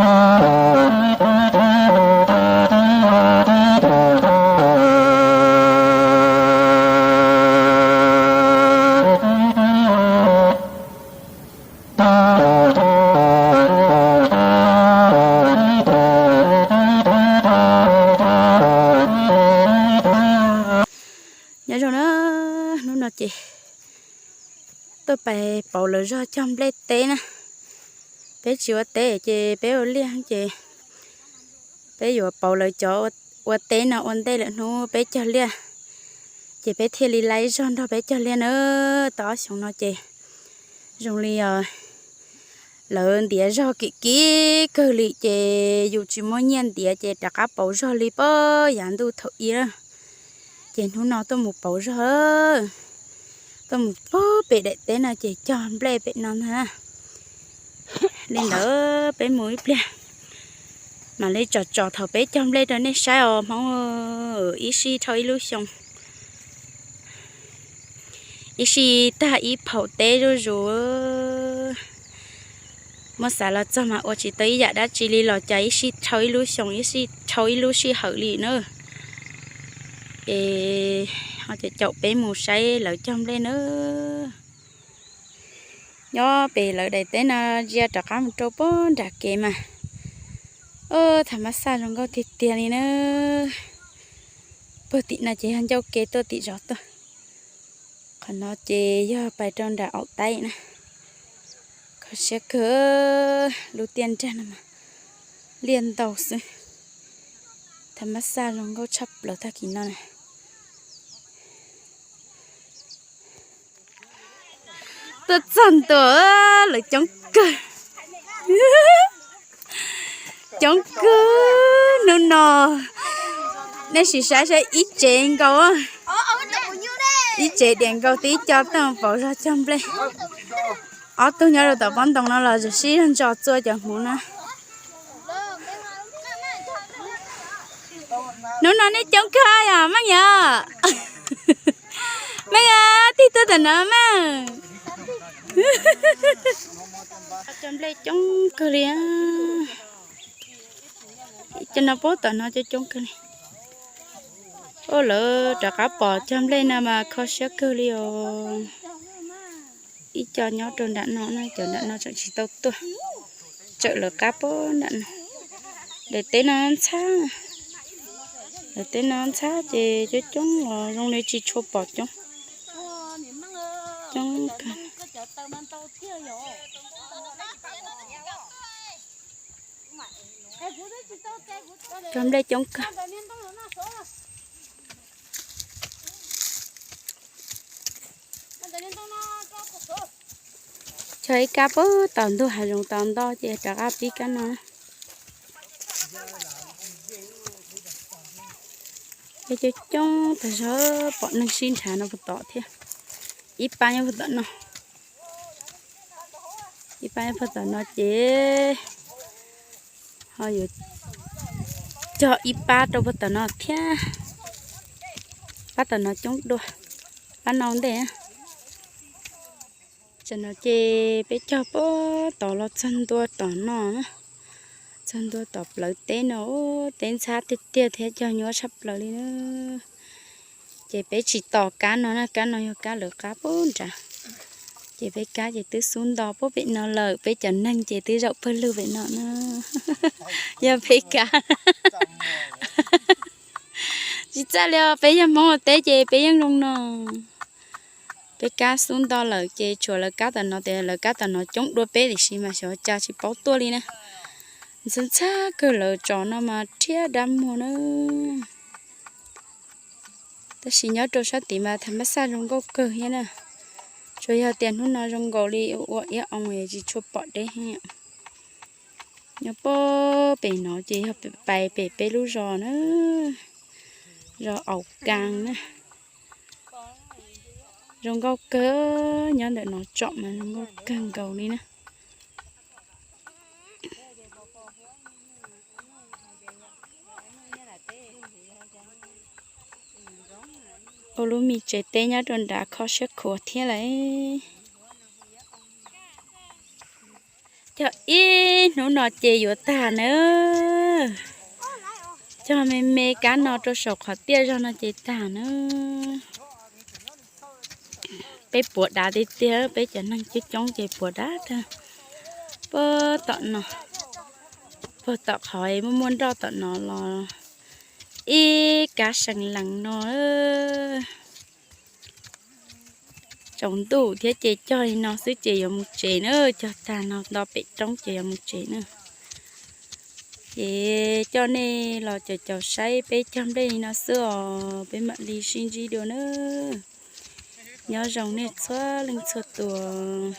Nyob zoo na, hnub no ces tuaj pais pauv lawv zog cog nplej teb na. Peb tsis ua teb ces peb ua liaj ces peb yuav pauv lawv cov ua teb no ua ntej lawm hnub peb cog liaj, ces peb thiaj li laib zog nrog peb cog liaj na. Tau ob xyoos no ces zoo li lawv ntiav zog kim kim kawg li ces yus tsis muaj nyiaj ntiav ces rov qab pauv zog li pab yav ntuj thaum ub. Ces hnub no tuaj mus pauv zog, tuaj mus pug pem daim teb no ces cog nplej pem no ntag. Li ntawd peb mus ib pliag mam li tsom tsom thaum peb cog nplej rau nej saib os Hmoob. Ib sij dhau ib lub xyoo, ib sij tag ib phaum teb zuj zus. Muab xav los txog mas ua tsis tau ib yam dab tsi li los cas ib sij dhau ib lub xyoo, ib sij dhau ib lub sij hawm li na. Es ho caum caum peb mus saib lawv cog nplej na. Nyob pem lawv daim teb no ntsia rov qab mus rau pem nram kev mas, o, tham mab xaj zoo nkauj tiag tiag li na. Puag tim no ces yog ncauj ke tuaj tim zov tuaj. Qhov no ces yog pais rau nram aum taib na. Kho siab kawg, lub tiaj nrag no mas liaj ntau xwb. Tham mab xaj zoo nkauj tshaj plaws tag kis no na. Tuaj txog ntua lawv coob kawg, coob kawg hnub no. Nej sim saib saib ib tsev nkaus, ib tsev diam nkaus twb co tuaj pauv zog cog nplej. Ob tug nyob rau tom pob ntoo no los sib zog ntso txua cov hmuv na. Hnub no nej coob kawg yom Meej yom? Meej, tig tuaj tom no Meej. Cov nplej coob kawg li. Cov no puag tom no coob coob kawg li. Ua lawv rov qab pom cov nplej no mas kho siab kawg li os. Ib co nyob rau nram no na, cov nram no tseem tsis tau tuaj, tsawm lawv qab puag nram no. Daim teb no ntxhab, daim teb no ntxhab ces coob coob los zoo li tsis tshua pom coob. Coob kawg. Cov nplej coob kawg. Cog ib kab puag tom ntug hav zoov tom ntoj ces rov qab pib kab no. Cov coob coob tas zog pom neeg sib nrhav no puag tom thiab. Ib pab nyob puag tom no, ib pab nyob puag tom no ces ho yuav cog ib pab rau puag tom no thiab. Pab tom no coob dua, pab no ntej. Tam no ces peb cog puag tom los txog ntua tom no na, txog ntua tom plawv teb no, teb ntxhab tiag tiag thiab cog nyuaj tshaj plaws li na. Ces peb tsis tos kab no na, kab no yog kab lawv qab puag nrad. Ces peb kab ces twb xub nto puag pem no lawm, peb cov neeg ces twb zaum pawg lug pem no na. Yog peb kab. Tsis txawj li os, peb yog Hmoob ua teb ces peb yeej zoo no. Peb kab xub nto lawm ces tshuav lawv kab tom no, tias lawv kab tom no coob dua peb tiam sis mas xyov cas tsis paub tuaj li na. Ntxhab ntxhab kawg, lawv tsom no mas rhiab dab muag na. Tab sis nyob rau sab tid mas tham mab xaj zoo nkauj kawg thiab na. Tsuas yog tias hnub no zoo nkaus li ua iab oo tsis tshua pom deb. Nyob puag pem no ces yog pais pem peb lub zos na, zos Aus Kas na. Zoo nkauj kawg, nyob ntawm no tsom mas zoo nkauj kawg nkaus li na. Ua lub me tsev teb nyob rau nrad kho siab khuav thiab lauj. Cog ib hnub no ces yuav tag na. Cog me me kab no rau saum qhov tiaj zog no ces tag na. Peb puas dav tiag tiag, peb cov neeg coob coob ces puas dav tag. Puag tom no, puag tom qhov muaj muaj nroj tom no los ib kab seev lees no. Tsaus ntuj thiab ces cog li no xwb ces yuav mus tsev na, cog tag no nto pem roob ces yuav mus tsev na. Ces coj nej los caum caum saib peb cog nplej li no xwb os, peb mam li sib ntsib dua na. Nyob zoo nej txhua leej txhua tus.